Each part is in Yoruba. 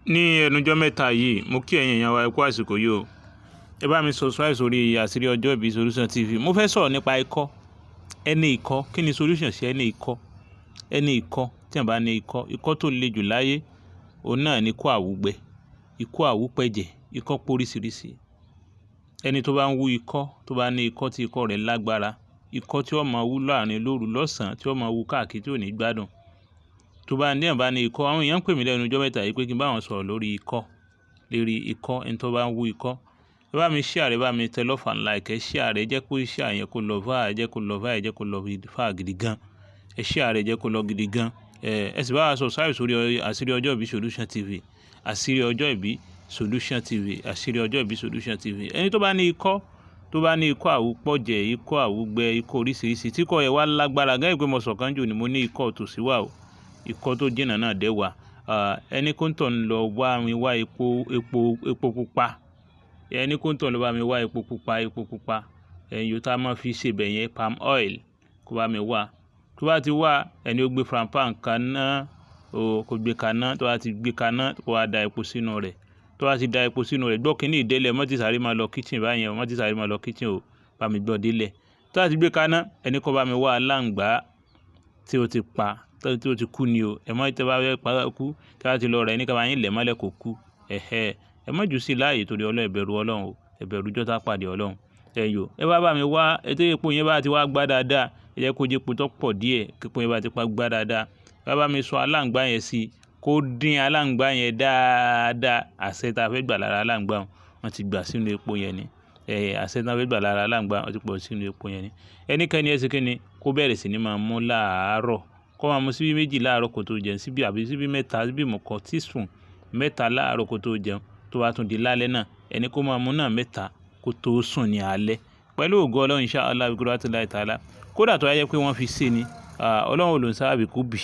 Ní ẹnujọ́ mẹ́ta yìí, mo kí ẹ̀yin èèyàn wa, ẹ kú àsìkò yìí o. Ẹ bá mi subscribe sórí Àṣírí Ọjọ́ Ìbí Solution TV. Mo fẹ́ sọ̀rọ̀ nípa ikọ́. Ẹni ikọ́, kí ni solution sí ẹni ikọ́? Ẹni ikọ́, tí èèyàn bá ní ikọ́, ikọ́ tó le jù láyé, òun náà ni ikọ́ àwúgbẹ, ikọ́ àwúpẹ̀jẹ̀, ikọ́ póríṣiríṣi. Ẹni tó bá ń wú ikọ́, tó bá ní ikọ́ tí ikọ́ rẹ̀ lágbára, ikọ́ tí ó máa wú láàrin lóru lọ́sàn-án, tí ó máa wú káàkiri tí ò ní gbádùn. Tó bá ní èèyàn bá ní ikọ́, àwọn èèyàn ń pè mí lẹ́nu ọjọ́ mẹ́ta yìí pé kí n bá wọn sọ̀rọ̀ lórí ikọ́, lérí ikọ́, ẹni tó bá ń wú ikọ́. Ẹ bá mi share rẹ̀, bá mi tẹ love and like, ẹ share rẹ̀, jẹ́ kó share yẹn kó lọ far, jẹ́ kó lọ far, jẹ́ kó lọ far gidi gan. Ẹ share rẹ̀, jẹ́ kó lọ gidi gan. Ẹ sì bá wa subscribe sórí Àṣírí Ọjọ́ Ìbí Solution TV. Àṣírí Ọjọ́ Ìbí Solution TV. Àṣírí Ọjọ́ Ìbí Solution TV. Ẹni tó bá ní ikọ́, tó bá ní ikọ́ àwúpọ̀jẹ̀, ikọ́ àwúgbẹ, ikọ́ oríṣiríṣi tí ikọ́ yẹn wá lágbára gẹ́gẹ́ bí mo sọ̀kan jù ni mo ní ikọ́ tòsí wà o. Ikọ́ tó jìnnà náà dẹ́ wà. Ẹni kó ń tọ̀ ń lọ wá mi wá epo pupa. Ẹni kó ń tọ̀ lọ bá mi wá epo pupa, epo pupa. Ẹ̀yin tá a máa fi ṣe bẹ̀ yẹn, palm oil, kó bá mi wá. Tó bá ti wá, ẹni ó gbé frying pan kaná o, kó gbé kaná. Tó bá ti gbé kaná, kó wá da epo sínú rẹ̀. Tó bá ti da epo sínú rẹ̀, gbọ́ kíní ìdélẹ̀, mọ́ ti sáré máa lọ kitchen báyẹn o, mọ́ ti sáré máa lọ kitchen o, bá mi gbọ́ délẹ̀. Tó bá ti gbé kaná, ẹni kó bá mi wá aláǹgbá tí ó ti pa, tí ó ti kú ni o. Ẹ má tí ẹ bá fẹ́ pa kú, tí ẹ bá ti lọ rẹ̀, ẹni ká bá yín lẹ̀ mọ́lẹ̀ kó kú. Ẹ̀hẹ́, ẹ má jù sí láàyè torí Ọlọ́run, ẹ bẹ̀rù Ọlọ́run o, ẹ bẹ̀rù ọjọ́ tá pàdé Ọlọ́run. Ẹ̀yọ̀, ẹ bá bá mi wá, ẹ tí epo yẹn bá ti wá gbá dáadáa, ẹ jẹ́ kó jẹ́ epo tó pọ̀ díẹ̀, kí epo yẹn bá ti pa gbá dáadáa. Ẹ bá mi sọ aláǹgbá yẹn sí, kó dín aláǹgbá yẹn dáadáa. Àṣẹ tí a fẹ́ gbà lára aláǹgbá wọn ti gbà sínú epo yẹn ni. Àṣẹ tí a fẹ́ gbà lára aláǹgbá wọn ti pọ̀ sínú epo yẹn ni. Ẹnikẹ́ni ẹ ṣe kíni, kó bẹ̀rẹ̀ sí ní máa mú láàárọ̀. Kó máa mú síbí 2 láàárọ̀ kó tó jẹun, síbí àbí síbí 3, síbí mọ̀kọ́ teaspoon 3 láàárọ̀ kó tó jẹun. Tó bá tún di lálẹ́ náà, ẹni kó máa mú náà 3 kó tó sùn ní alẹ́. Pẹ̀lú ògo Ọlọ́run, insha Allah, bi qudratillahi ta'ala. Kódà tó bá jẹ́ pé wọ́n fi ṣe ni, Ọlọ́run ò lò ń sábàbí kó bì.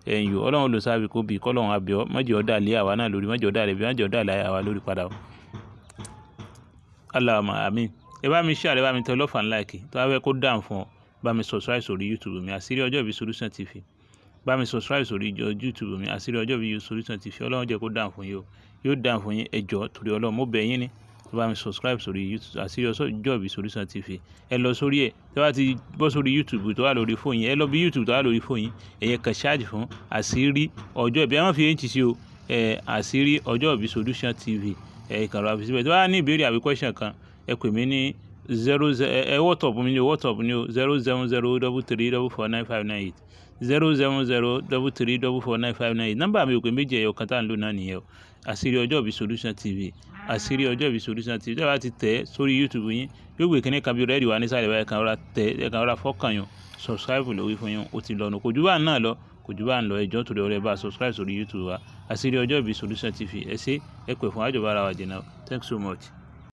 Ẹ̀yin o, Ọlọ́run ò lò sábàbí kó bì. Kọ́ Ọlọ́run á bẹ̀ ọ́, má jẹ́ ó dà lé àwa náà lórí, má jẹ́ ó dà lé, má jẹ́ ó dà lé àwa lórí padà o. Allahumma amin. Ẹ bá mi share, ẹ bá mi tẹ love and like. Tó bá fẹ́ kó dáhùn fún ọ, bá mi subscribe sórí YouTube mi, Àṣírí Ọjọ́ Ìbí Solution TV. Bá mi subscribe sórí YouTube mi, Àṣírí Ọjọ́ Ìbí Solution TV. Ọlọ́run jẹ́ kó dáhùn fún yín o. Yóò dáhùn fún yín, ẹ jọ̀ọ́ torí Ọlọ́run, mo bẹ̀ yín ni. Bá mi subscribe sórí YouTube, Àṣírí Ọjọ́ Ìbí Solution TV. Ẹ lọ sórí ẹ̀. Tí ẹ bá ti bọ́ sórí YouTube tó wà lórí fóònù yín, ẹ lọ bí YouTube tó wà lórí fóònù yín. Ẹ̀yẹn kan search fún Àṣírí Ọjọ́ Ìbí. Ẹ má fi H sí o. Àṣírí Ọjọ́ Ìbí Solution TV. Ẹ kàn rọra fi síbẹ̀. Tí ẹ bá ní ìbéèrè àbí question kan, ẹ pè mí ní zero ẹ WhatsApp mi ní o, WhatsApp ní o, 07033449598, 07033449598. Nọ́mbà mi ò pé méjì, ẹyọ kan tá ń lò náà nìyẹn o. Àṣírí Ọjọ́ Ìbí Solution TV. Àṣírí Ọjọ́ Ìbí Solution TV. Tí ẹ bá ti tẹ̀ sórí YouTube yín, yóò gbé kíní kan bí red wá ní sàlẹ̀ báyìí, kan rọra tẹ̀, ẹ kan rọra fọ́kàn yín, subscribe lórí fún yín, ó ti lọ nù. Kò ju bá náà lọ, kò ju bá ń lọ. Ẹ jọ̀ọ́ torí Ọlọ́run, ẹ bá subscribe sórí YouTube wa, Àṣírí Ọjọ́ Ìbí Solution TV. Ẹ ṣé, ẹ pè fún àjọba ara wa jìnnà. Thanks so much.